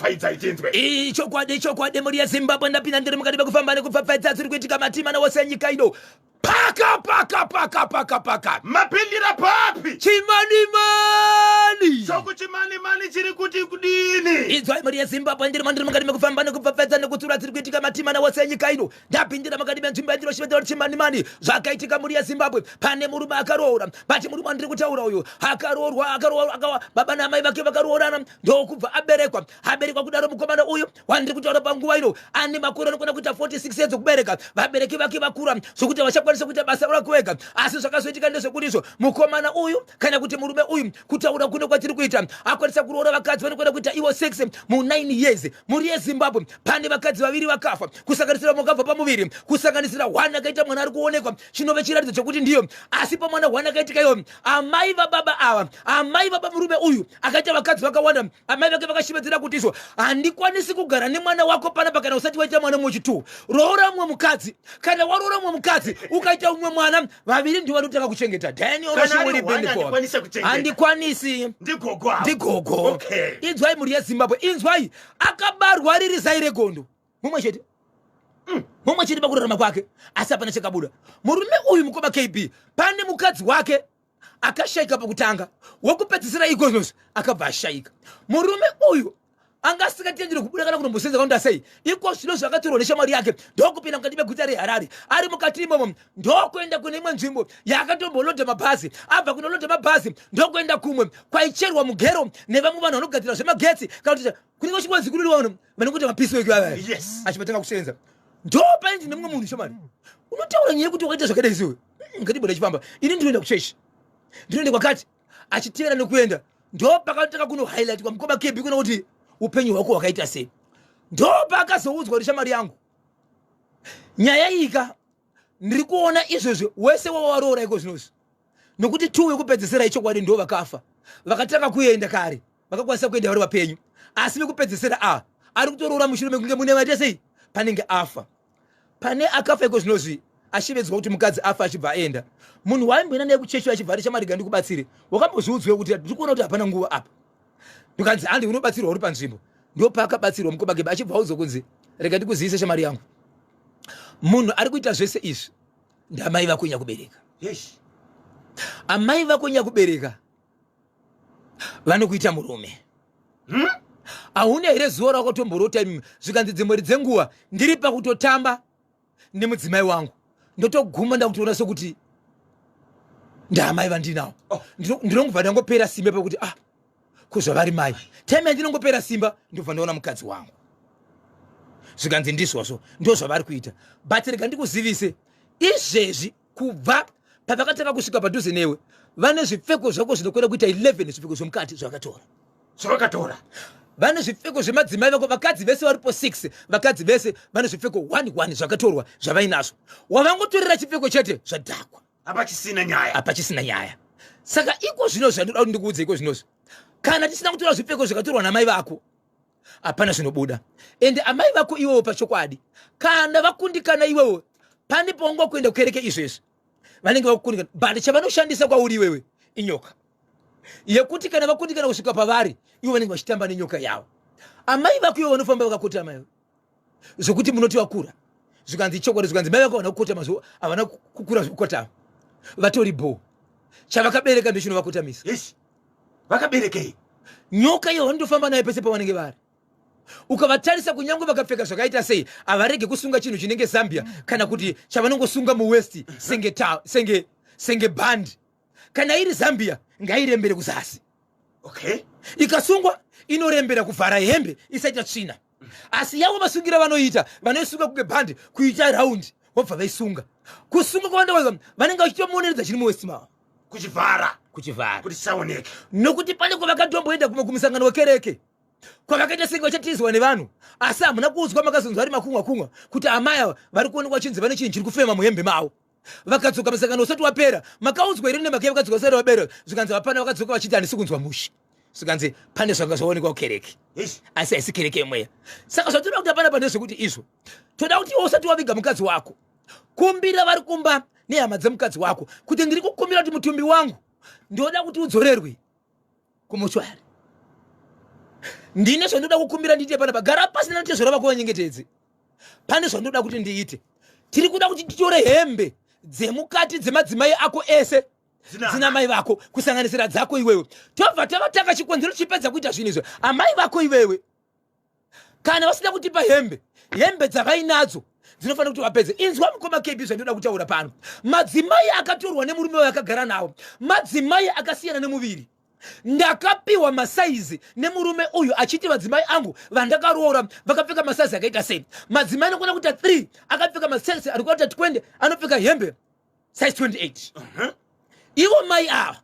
Pfapfaidzai tinzwe. Ichokwadi, chokwadi, mhuri yeZimbabwe, ndapinda ndiri mukati mekufamba nekupfapfaidza dziri kuitika matima wose enyika ino. Paka paka paka paka paka. Mapindira papi? Chimanimani. Choku chimanimani chiri kuti kudini? Inzwai mhuri yeZimbabwe, ndiri ndiri mukati mekufamba nekupfapfaidza nekutsura dziri kuitika matima wose enyika ino. Ndapindira mukati menzvimbo yandinoshevedzera kuti chimanimani. Zvakaitika mhuri yeZimbabwe, pane murume akaroora. But murume wandiri kutaura uyu akaroorwa, akaroorwa, akawa baba naamai vake vakaroorana, ndokubva aberekwa. Aberekwa kudaro mukomana uyu wandiri kutaura panguva ino ane makore anokwana kuita 46 years okubereka. Vabereki vake vakura zvokuti havachakwanisa kuita basa rako vega. Asi zvakazoitika ndezvekuti izvo mukomana uyu kana kuti murume uyu, kutaura kuno kwatiri kuita, akwanisa kuroora vakadzi vanokwana kuita ivo 6 mu 9 years. Mhuri yeZimbabwe, pane vakadzi vaviri vakafa, kusanganisira mumwe akabva pamuviri, kusanganisira one akaita mwana ari kuonekwa, chinove chiratidzo chekuti ndiyo. Asi pamwana one akaitika iwo, amai vababa ava, amai vaba murume uyu akaita vakadzi vakawanda, amai vake vakashevedzera kuti izvo, handikwanisi kugara nemwana wako panapa kana usati waita mwana mumwe chitu. Roora mumwe mukadzi. Kana waroora mumwe mukadzi ukaita umwe mwana, vaviri ndivo vanotanga kuchengeta. Daniel Kana ari Rashimuri one Bendipo. handikwanise kuchengeta. Handikwanisi. Ndigogo avo. Ndigogo. Okay. Inzwai mhuri yeZimbabwe, inzwai, akabarwa riri zai regondo mumwe chete, mumwe chete pakurarama kwake, asi hapana chakabuda. Murume uyu mukoma KB, pane mukadzi wake akashaika pakutanga, wekupedzisira iko izvozvo akabva ashayika. Murume uyu anga asingatenderi kubuda kana kunombosenza kaunda sei. Iko zvino zvakatorwa neshamwari yake, ndokupinda mukati meguta reHarare. Ari mukati imomo ndokuenda kune imwe nzvimbo yaakatombolodha mabhazi. Abva kunolodha mabhazi ndokuenda kumwe kwaicherwa mugero nevamwe vanhu vanogadzira zvemagetsi, kana kuti kunenge kuchingonzi kuri vanhu vanongoita mapisi weki vaya. Achibatanga kusenza, ndopainzi nemumwe munhu, shamwari, unotaura nyaya yekuti wakaita zvakadai sewe, ngatibuda chifamba, ini ndinoenda kuchechi, ndinoenda kwakati. Achiteera nekuenda, ndopakatanga kuno highlight kwa mukoma KB kuna kuti upenyu hwako hwakaita sei. Ndopakazoudzwa kuti, shamwari yangu, nyaya iyika ndiri kuona izvezvi, wese wawaroora iko zvinozvi, nokuti two vekupedzisira ichokwadi ndo vakafa, vakatanga kuenda kare, vakakwanisa kuenda vari vapenyu, asi vekupedzisira a ari kutoroora mushure mekunge mune vaita sei, panenge afa, pane akafa iko zvinozvi, ashevedzwa kuti mukadzi afa, achibva aenda. Munhu waaimboenda naye kuchechi achibva ari, chamariga ndikubatsire, wakambozviudzwe kuti ndiri kuona kuti hapana nguva apa? Ndikanzi handi unobatsirwa uri panzvimbo. Ndopaakabatsirwa mukobageba, achibva audzwa kunzi, rega ndikuzivise shamari yangu, munhu ari kuita zvese izvi ndamai vako nyakubereka. Amai vako nyakubereka vanokuita murume. Hauna here zuva rakatomborota imi zvikanzi dzimwe dzenguva ndiri pakutotamba nemudzimai wangu, ndotoguma ndakutoona sekuti ndaamai vandinawo? Oh. Ndinongobva ndangopera simba pakuti ah, kuzvavari mai, time yandinongopera simba ndobva ndaona mukadzi wangu. Zvikanzi ndizvozvo, ndo zvavari kuita, but rega ndikuzivise izvezvi, kubva pavakatanga kusvika padhuze newe, vane zvipfeko zvako zvinokwana kuita 11 zvipfeko zvemukati zvavakatora. Zvavakatora. Vane zvipfeko zvemadzimai vako, vakadzi vese varipo 6, vakadzi vese vane zvipfeko 1 1 zvakatorwa zvavainazvo. Wavangotorera chipfeko chete, zvadhakwa. Hapachisina nyaya. Hapachisina nyaya. Saka iko zvino zvandoda kuti ndikuudze iko zvinozvi, kana tisina kutora zvipfeko zvakatorwa namai vako, hapana zvinobuda. Ende amai vako iwewo pachokwadi, kana vakundikana iwewo, pane paunga kuenda kukereke izvezvi, vanenge vakukundikana, but chavanoshandisa kwauri iwewe inyoka yekuti kana vakundikana kusvika pavari, ivo vanenge vachitamba nenyoka yavo. Amai vako ivo vanofamba vakakotama iwe zvokuti munoti vakura. Zvikanzi chokwadi, zvikanzi mai vako havana kukotama, havana kukura zvekukotama, vatori bho, chavakabereka ndochinovakotamisa. Yes. Vakaberekei? Nyoka iyo vanotofamba nayo pese pavanenge vari. Ukavatarisa, kunyange vakapfeka zvakaita sei, havarege kusunga chinhu chinenge zambia kana kuti chavanongosunga muwest senge, ta, senge, senge bhandi. Kana iri zambia ngairembere kuzasi. Ikasungwa inorembera kuvhara hembe isaita tsvina. Asi yavo masungira vanoita, vanoisunga kunge bhandi, kuita raundi, vobva vaisunga. Kusunga kwavanda, vanenge vachitomoneredza chiri muwest mavo. Kuchivhara. Kuchivhara. Kuti chisaoneke. Nokuti pane kwavakatomboenda kumwe kumusangano wekereke kwavakaita senge vachatizwa nevanhu, asi hamuna kuudzwa, makazonzwa ari makumwa kumwa kuti amai ava vari kuonekwa chinzi vane chinhu chiri kufema muhembe mavo. Vakadzoka musangano usati wapera. Makaudzwa here nemhaka yavakadzoka usati wapera? Zvikanzi hapana, vakadzoka vachiti handisi kunzwa mushe. Zvikanzi pane zvanga zvaonekwa kukereke, asi haisi kereke yemweya. Saka zvatoda kuti hapana pane zvekuti izvo, toda kuti iwe usati waviga mukadzi wako, kumbira vari kumba nehama dzemukadzi wako kuti ndiri kukumbira kuti mutumbi wangu ndoda kuti udzorerwe kumochwari. Ndine zvandoda kukumbira ndiite panapa. Gara pasi nanotezvara vako vanyengetedze. Pane zvandoda kuti ndiite. Tiri kuda kuti titore hembe dzemukati dzemadzimai ako ese dzina mai vako kusanganisira dzako iwewe. Tobva tavataka chikonzero chipedza kuita zvinhu izvo. Amai vako iwewe kana vasina kutipa hembe, hembe dzavainadzo dzinofanira kuti vapedze. Inzwa mukoma KB zvandinoda kutaura pano. Madzimai akatorwa nemurume waakagara nawo, madzimai akasiyana nemuviri. Ndakapiwa masaizi nemurume uyu achiti madzimai angu vandakaroora vakapfeka masaizi akaita sei. Madzimai anokwana kuita 3 akapfeka masaizi ari kuita 20, anopfeka hembe size 28. Ivo mai ava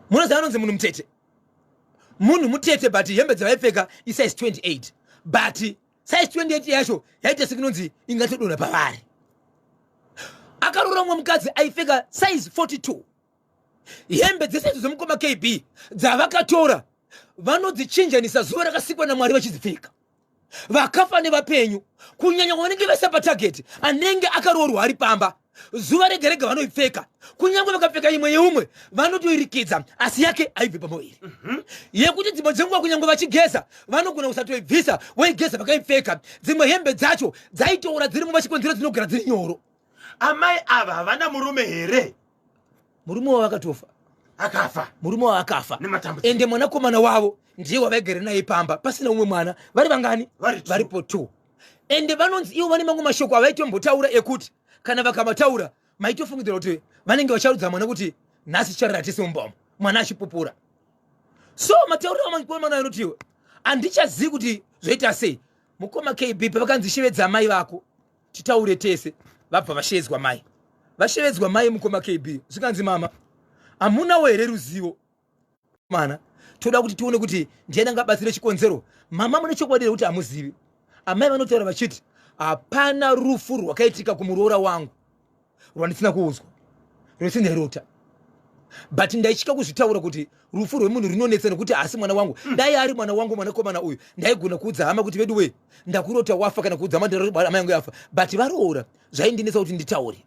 munoziva anonzi munhu mutete, munhu mutete, but hembe dzavaipfeka isize 28, but size 28 yacho yaita sekunonzi ingatodonha pavari. Akaroora mumwe mukadzi aipfeka size 42. Hembe dzese idzo dzemukoma KB dzavakatora vanodzichinjanisa zuva rakasikwa naMwari vachidzipfeka, vakafa nevapenyu, kunyanya kwavanenge vaisa patageti anenge akaroorwa ari pamba. Zuva rega rega vanoipfeka, kunyange vakapfeka imwe yeumwe vanotoirikidza, asi yake haibvi pamuviri. Yekuti dzimwe dzenguva kunyange vachigeza vanogona kusatoibvisa, voigeza vakaipfeka. Dzimwe hembe dzacho dzaitoora dziri mumba, chikonzero dzinogara dziri nyoro. Amai ava havana murume here? Murume wavo akatofa. Akafa. Murume wavo akafa ende mwanakomana wavo ndiye wavaigara naye pamba, pasina umwe mwana. Vari vangani? Varipo 2. Ende vanonzi ivo vane mamwe mashoko avaitombotaura ekuti kana vakamataura maitofungidzira kuti vanenge vacharudza mwana kuti nhasi ticharara tese mumba umu, mwana achipupura. So matauriro amwana anotiwe handichazivi kuti zvoita sei. Mukoma KB, pavakanzi shevedza amai vako titaure tese, vabva vashevedzwa mai. Vashevedzwa mai, mukoma KB, zvikanzi mama, hamunawo here ruzivo mana? Toda kuti tione kuti ndiani angabatsire chikonzero. Mama, mune chokwadi here kuti hamuzivi? Amai vanotaura vachiti hapana rufu rwakaitika kumuroora wangu rwandisina kuudzwa, rwese ndairota, but ndaitya kuzvitaura kuti rufu rwemunhu runonetsa nekuti haasi mwana wangu. Dai ari mwana wangu mwanakomana uyu, ndaigona kuudza hama kuti vedu wee, ndakurota wafa, kana kuudza hama hama yangu yafa, but varoora zvaindinetsa kuti nditaure.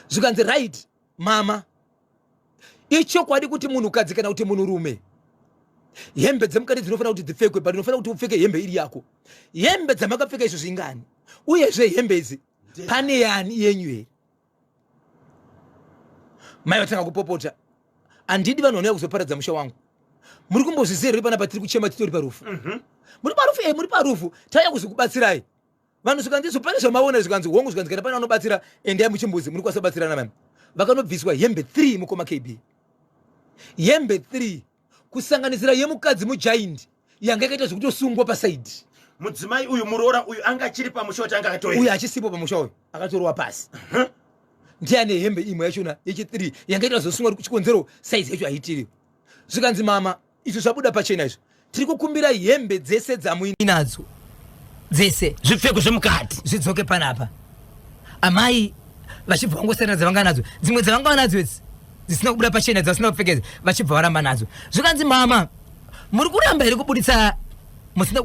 Zvikanzi right mama, ichokwadi kuti munhukadzi kana kuti munhurume hembe dzemukati dzinofanira kuti dzipfekwe, but unofanira kuti upfeke hembe iri yako. Hembe dzamakapfeka izvo zvingani? Uyezve hembe idzi pane yani yenyu here? Mai vatanga kupopota, handidi vanhu vanouya kuzoparadza musha wangu. Muri kumbozviziva here panapa tiri kuchema titori parufu? Muri parufu e, muri parufu, tauya kuzokubatsirai. Vanhu zvikanzi izvo pane zvamaona? Zvikanzi hongu. Zvikanzi kana pane vanobatsira endai muchimbuzi, muri kukwanisa kubatsirana. Mami vakanobviswa hembe 3, mukoma KB, hembe 3 kusanganisira yemukadzi mujaindi yanga yakaita zvekutosungwa pasaidi. Mudzimai uyu, muroora uyu, anga achiri pamusha kuti anga akatoenda? Uyu achisipo pamusha uyu, akatorwa pasi. Ndiye ane hembe imwe yachona yechi3 yanga ita zosungwa, chikonzero saizi yacho haitiri. Zvikanzi mama, izvo zvabuda pachena izvo, tiri kukumbira hembe dzese dzamuinadzo dzese, zvipfeko zvemukati, zvidzoke panapa. Amai vachibva vangosiyana dzavanga nadzo, dzimwe dzavanga nadzo idzi dzisina kubuda pachena, dzavasina kupfekedza, vachibva varamba nadzo. Zvikanzi mama, muri kuramba here kubuditsa musina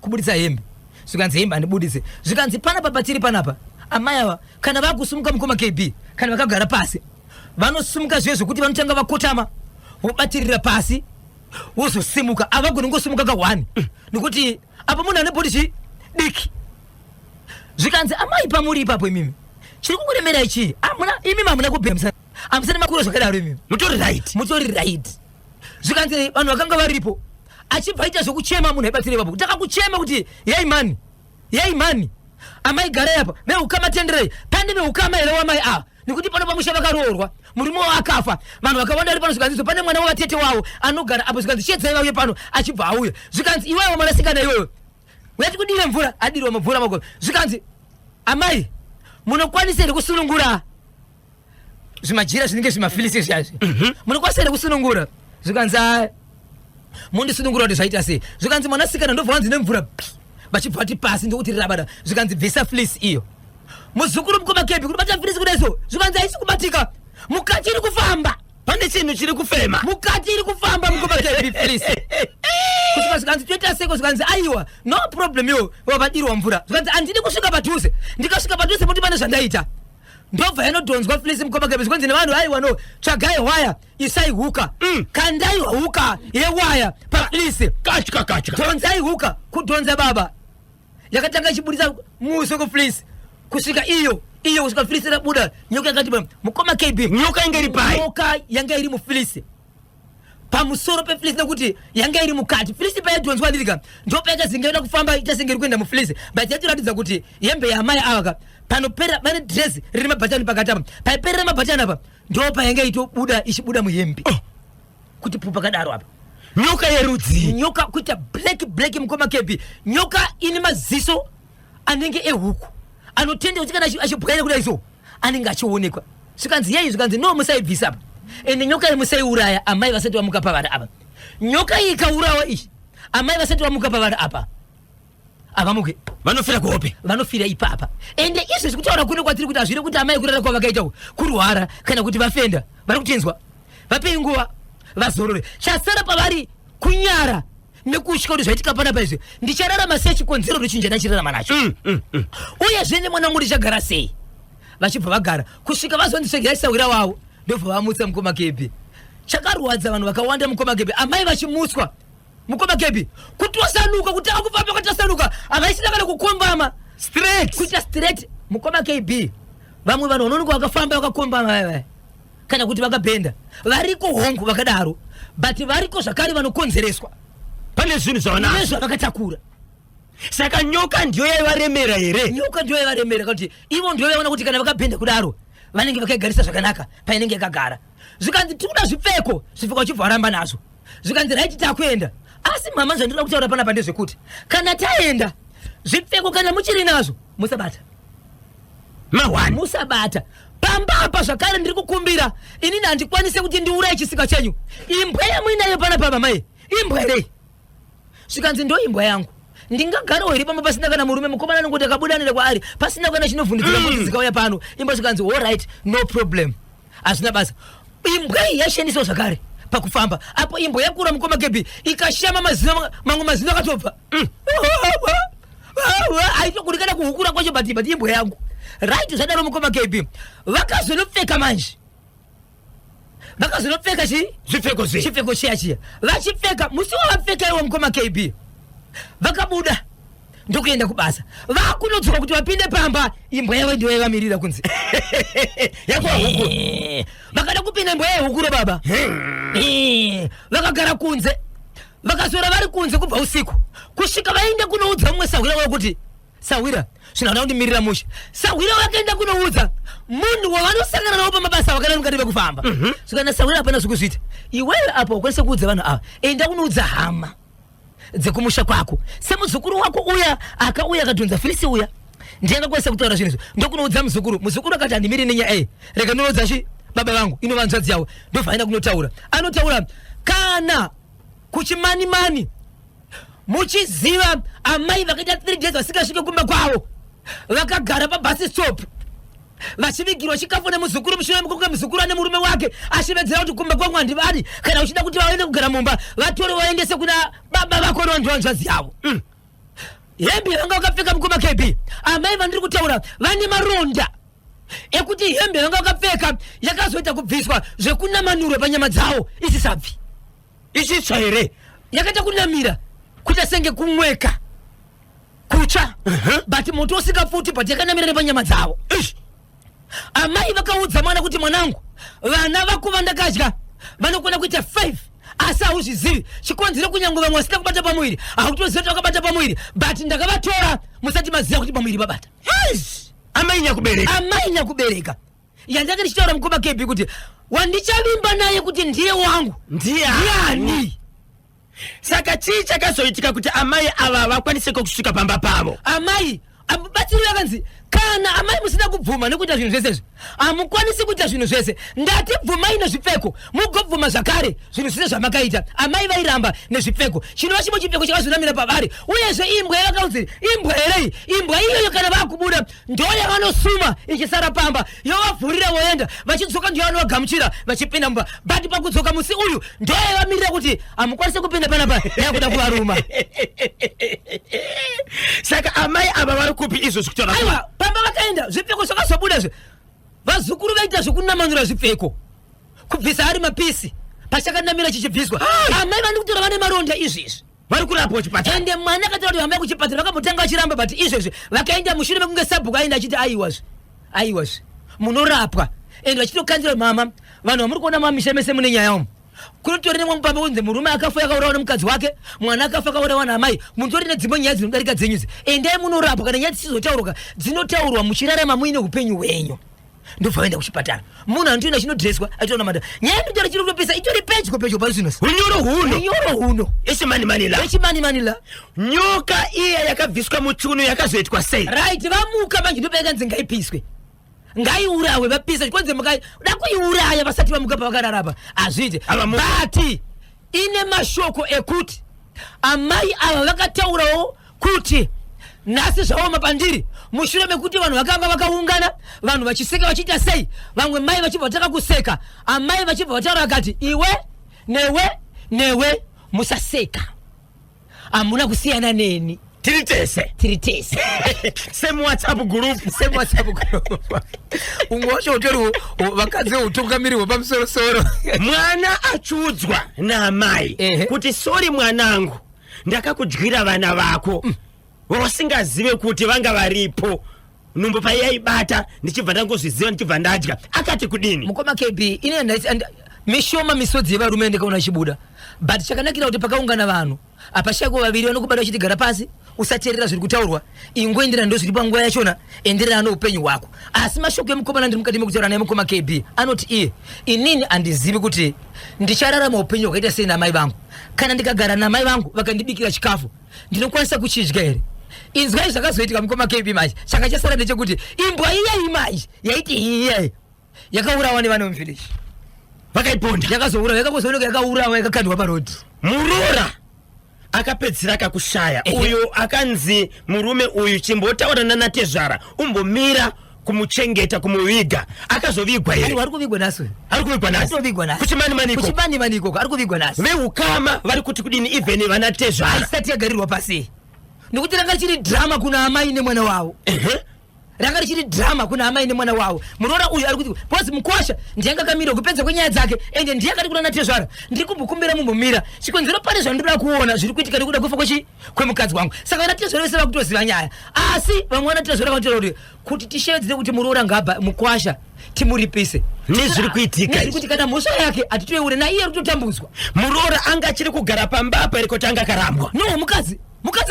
kubuditsa hembe? Zvikanzi hembe handibuditse. Zvikanzi panapa patiri panapa, amai ava kana vakusumuka, mukoma KB, kana vakagara pasi vanosumuka zviye zvekuti vanotanga vakotama, vobatirira pasi, wozosimuka. Havagoni kungosimuka ka1 nekuti apa munhu ane body chi diki. Zvikanzi amai, pamuri ipapo imimi chiri kukuremerai chii? Hamuna imimi, hamuna kubhemsa, hamusati makura zvakadaro imimi. Mutori right. Mutori right. Zvikanzi vanhu vakanga varipo achibva aita zvekuchema, munhu aibatsira ipapo takakuchema kuti yei mani, yei mani, amai garai apa, veukama tenderei. Pane veukama here wamai ava? Nekuti pano pamusha vakaroorwa, murume wavo akafa, vanhu vakawanda vari pano. Zvikanzi pane mwana wavatete wavo anogara apo, zvikanzi shedzai vauye pano. Achibva auya, zvikanzi iwewe mwanasikana iwewe, uyati kudire mvura. Adirwa mvura mago. Zvikanzi amai, munokwanisa here kusunungura zvimajira zvinenge zvimafilisi zviyazvi? Munokwanisa here kusunungura? Zvikanzi a mundisunungura kuti zvaita sei? Zvikanzi mwanasikana, ndobva wanzi nemvura vachibva vati pasi ndokuti rirabada. Zvikanzi bvisa fleece iyo, muzukuru. Mukoma kebi, kuti bata fleece kudai so, zvikanzi haisi kubatika, mukati iri kufamba. Pane chinhu chiri kufema. Mukati iri kufamba, mukoma kebi, fleece. Kusvika zvikanzi toita seko? Zvikanzi aiwa, no problem, iwo wavadirwa mvura. Zvikanzi handidi kusvika padhuze, ndikasvika padhuze poti pane zvandaita. Ndobva yanodhonzwa fleece, mukoma KB, zvikonzi nevanhu, aiwa no, tsvagai waya, isai huka. Kandai huka yewaya pafleece. Katya katya. Dhonzai huka. Kudhonza baba, yakatanga ichibudisa muso kufleece kusvika iyo iyo, kusvika fleece rabuda. Nyoka yakati mukoma KB. Nyoka inge iri pai? Nyoka yanga iri mufleece, pamusoro pefleece, nekuti yanga iri mukati. Fleece payaidhonzwa ndirika, ndo payakazinga ida kufamba, itasinge iri kuenda mufleece, but yatoratidza kuti hembe yaamai ava ka, panopera vane dress rine mabhatani pakati apa, paiperera mabhatani apa, ndo payanga itobuda, ichibuda muhembe. Oh. Kuti pu pakadaro apa. Nyoka yerudzi? Nyoka kuita black black, mukoma KB. Nyoka ine maziso anenge ehuku, anotenda kuti kana achibwaira kudai so anenge achionekwa. Zvikanzi yei? Zvikanzi no, musaibvisa apa, ende nyoka iyi musaiuraya amai vasati vamuka pavari apa. Nyoka iyi ikaurawa iyi amai vasati vamuka pavari apa, havamuke. Vanofira kuhope. Vanofira ipapa. Ende izvezvi kutaura kuno kwatiri kuti hazviri kuti amai kurara kwavakaita uku kurwara kana kuti vafenda. Vari kutinzwa, vapei nguva vazorore. Chasara pavari kunyara nekutya kuti zvaitika panapa izvi, ndichararama sei? Chikonzero ndochinja ndachirarama nacho. Uyezve nemwana wangu ndichagara sei? Vachibva vagara kusvika vazondisvegerai sahwira wavo, ndobva vamutsa, mukoma KB. Chakarwadza vanhu vakawanda, mukoma KB, amai vachimutswa, mukoma KB, kutosanuka, kutanga kufamba kwatasanuka, havaisina kana kukombama. Straight. Kuita straight, mukoma KB. Vamwe vanhu vanoonekwa vakafamba vakakombama vaya, kana kuti vakabhenda, variko hongu vakadaro, but variko zvakare vanokonzereswa. Pane zvinhu zvavanazvo. Nezvavakatakura. Saka nyoka ndiyo yaivaremera here? Nyoka ndiyo yaivaremera, kuti ivo ndiyo vaiona kuti kana vakabhenda kudaro vanenge vakaigarisa zvakanaka painenge yakagara. Zvikanzi tikuda zvipfeko, zvipfeko vachibva varamba nazvo. Zvikanzi right, takuenda. Asi mama, zvandinoda kutaura panapa ndezvekuti kana taenda, zvipfeko kana muchiri nazvo musabata. Mahwani. Musabata pamba apa. Zvakare ndiri kukumbira, inini handikwanise kuti ndiuraye chisika chenyu. Imbwa yamuinayo panapa, mamai, imbwa rei? Zvikanzi ndo imbwa yangu, ndingagarawo here pamba pasina kana murume? Mukomana anongoti akabudanira kwaari pasina kana chinovhundudzira mbudzi dzikauya pano imbwa. Zvikanzi alright, no problem, hazvina basa. Imbwa iyi yaishandiswa zvakare pakufamba apo. Imbwa yakura, mukoma KB, ikashama mazino, mamwe mazino akatobva. Aitokurikana kuhukura kwacho, but imbwa yangu, right? Zvadaro, mukoma KB, vakazonopfeka manje, vakazonopfeka chii? Zvipfeko zvei? Chipfeko chiya chiya. Vachipfeka, musi wavapfeka iwo, mukoma KB, vakabuda ndokuenda kubasa. Vakunodzoka kuti vapinde pamba, imbwa yavo ndiyo yaivamirira kunze. Yakuva huku. Vakada kupinda, imbwa yehukuro baba. Vakagara kunze, vakaswera vari kunze kubva usiku kusvika vaende kunoudza mumwe sahwira wavo kuti sahwira, zvinhu hana kundimirira mushe. Sahwira vakaenda kunoudza munhu wavanosangana navo pamabasa, vakana mukati mekufamba. Zvikana sahwira, hapana zvekuzviita iwewe apo, ukwanise kuudza vanhu ava. Enda kunoudza hama dzekumusha kwako, semuzukuru wako uya akauya akadhonza fleece uya, ndiye angakwanisa kutaura zvinhu izvi. Ndokunoudza muzukuru. Muzukuru akati handimiri nenyaya iyi, rega ndinoudza chi baba vangu, inova hanzvadzi yavo. Ndobva aenda kunotaura. Anotaura kana kuchimanimani, muchiziva amai vakaita 3 days vasingasvike kumba kwavo, vakagara pabus stop vachivigirwa chikafu nemuzukuru. Mushure mekunge muzukuru ane murume wake achivedzera kuti kumba kwangu handivadi, kana uchida kuti vaende kugara mumba, vatore vaendese kuna baba vako nevanhu yavo. Hembe vanga vakapfeka, mukoma KB, amai vandiri kutaura vane maronda ekuti hembe vanga vakapfeka yakazoita kubviswa zvekunamanurwa panyama dzavo isisabvi. Ichitsva here? Yakaita kunamira, kuita senge kumweka kutsva, but moto usingapfuti, but yakanamira nepanyama dzavo. Ish. Amai vakaudza mwana kuti mwanangu, vana vako vandakadya vanokwana kuita 5, asi hauzvizivi chikonzero. Kunyange vamwe vasina kubata pamuviri, hautoziva kuti vakabata pamuviri, but ndakavatora musati maziva kuti pamuviri vabata. Eish. Amai nyakubereka. Amai nyakubereka yandanga ndichitaura, mukoma KB, kuti wandichavimba naye kuti ndiye wangu ndiani? Ndiani? Saka chii chakazoitika kuti amai ava vakwanise kusvika pamba pavo? Amai batsiro yakanzi kana amai musina kubvuma nekuita zvinhu zvese izvi, hamukwanisi kuita zvinhu zvese. Ndati bvumai nezvipfeko, mugobvuma zvakare zvinhu zvese zvamakaita. Amai vairamba nezvipfeko, chinova chimwe chipfeko chakazonamira pavari. Uyezve imbwa yavakanzi imbwa herei? Imbwa iyoyo kana vakubuda ndo yavanosuma ichisara pamba, yovavhurira voenda. Vachidzoka ndiyo vanovagamuchira vachipinda mumba, but pakudzoka musi uyu ndo yaivamirira kuti hamukwanisi kupinda panapa, yakuda kuvaruma. Saka amai ava vari kupi izvozvi kutaura? Aiwa, pamba vakaenda, zvipfeko zvakazobuda zve. Vazukuru vaita zvekunamanura zvipfeko, kubvisa ari mapisi pachakanamira chichibviswa. Amai vandi kutora vane maronda izvezvi. Vari kurapwa kuchipatara. Ende mwana akataura kuti amai kuchipatara vakambotanga vachiramba, but izvezvi vakaenda mushure mekunge sabhuku aenda achiti aiwazve, aiwazve munorapwa. Ende vachitokanzira mama, vanhu vamuri kuona mamisha mese mune nyaya umu. Kunotori nemwe mupamba kunzi murume akafa akaurawa nemukadzi wake, mwana akafa akaurawa naamai. Mutori nedzimwe nyaya dzinodarika dzenyu idzi. Endai munorapwa, kana nyaya dzichizotaurwa dzinotaurwa muchirarama muine upenyu hwenyu. Ndobva vaenda kuchipatara, munhu anotoenda achinodhreswa achitoona mada. Nyaya yandinotaura chiri kutopisa itori pedyo pedyo pari zvino. Unyoro huno. Unyoro huno. Echimanimani la. Echimanimani la. Nyoka iya yakabviswa muchunu yakazoitwa sei? Right, vamuka manje ndopayakanzi ngaipiswe. Ngaiurawe vapisa chikonze muka da kuiuraya vasati vamuka pavakarara apa hazviite. But ine mashoko ekuti amai ava vakataurawo kuti nhasi zvaoma pandiri mushure mekuti vanhu vakanga vakaungana, vanhu vachiseka vachiita sei, vamwe mai vachibva vatanga kuseka, amai vachibva vataura vakati iwe newe newe musaseka, hamuna kusiyana neni, tiri tese, tiri tese. Same WhatsApp group. Same WhatsApp group. Umwe wacho utori vakadzi utungamiri hwepamusorosoro. Mwana achiudzwa naamai kuti sori mwanangu, ndakakudyira vana vako vasingazive kuti vanga varipo, nhumbu paiyaibata ndichibva ndangozviziva ndichibva ndadya. Akati kudini? Mukoma KB, ine mishoma misodzi yevarume ndikaona ichibuda, but chakanakira kuti pakaungana vanhu apashako vaviri vanokubata vachiti gara pasi, usateerera zviri kutaurwa, ingoenderana ndo zviri panguva yachona, enderana noupenyu hwako. Asi mashoko emukomana ndiri mukati mekutaura naye mukoma KB anoti iye, inini handizivi kuti ndichararama upenyu hwakaita sei namai vangu. Kana ndikagara namai vangu vakandibikira chikafu ndinokwanisa kuchidya here? Inzwai zvakazoitika mukoma KB manje. Changa chasara ndechekuti imbwa iya imanje yaiti iye yakaurawa nevana vemuvillage, vakaiponda, yakazourawa, yakazooneka yakaurawa, yakakandwa parodi. Muroora akapedzisira akakushaya uyu akanzi murume uyu chimbotaura nanatezvara umbomira kumuchengeta kumuviga. Akazovigwa here? Ari kuvigwa nhasi. Ari kuvigwa nhasi. Ari kuvigwa nhasi. Kuchimanimani ikoko. Kuchimanimani ikoko ari kuvigwa nhasi. Veukama vari kuti kudini even vanatezvara? Isati yagarirwa pasi, nekuti ranga richiri drama kuna amai nemwana wavo. Ranga richiri drama kuna amai nemwana wavo. Muroora uyu ari kuti because mukwasha ndiye akamira kupedza kwenyaya dzake, ende ndiye akati kuna natezvara ndiri kumbokumbira mumbomira chikonzero pane zvandinoda kuona zviri kuitika nekuda kufa kwemukadzi wangu. Saka vanatezvara vese vakutoziva nyaya, asi vamwe vanatezvara vanotaura kuti tishevedzere kuti muroora ngabva mukwasha timuripise nezviri kuitika. Nezviri kuitika na mhosva yake hatitoione, naiye ari kutotambudzwa. Muroora anga achiri kugara pamba apa here kuti anga akarambwa? No, mukadzi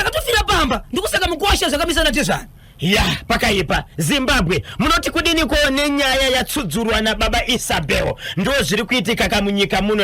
akatofira pamba, ndikusaka mukwasha zvakamisa natezvara. Ya, pakaipa. Zimbabwe, munoti kudiniko nenyaya yatsudzurwa nababa Isabel? Ndo zviri kuitika kamunyika muno.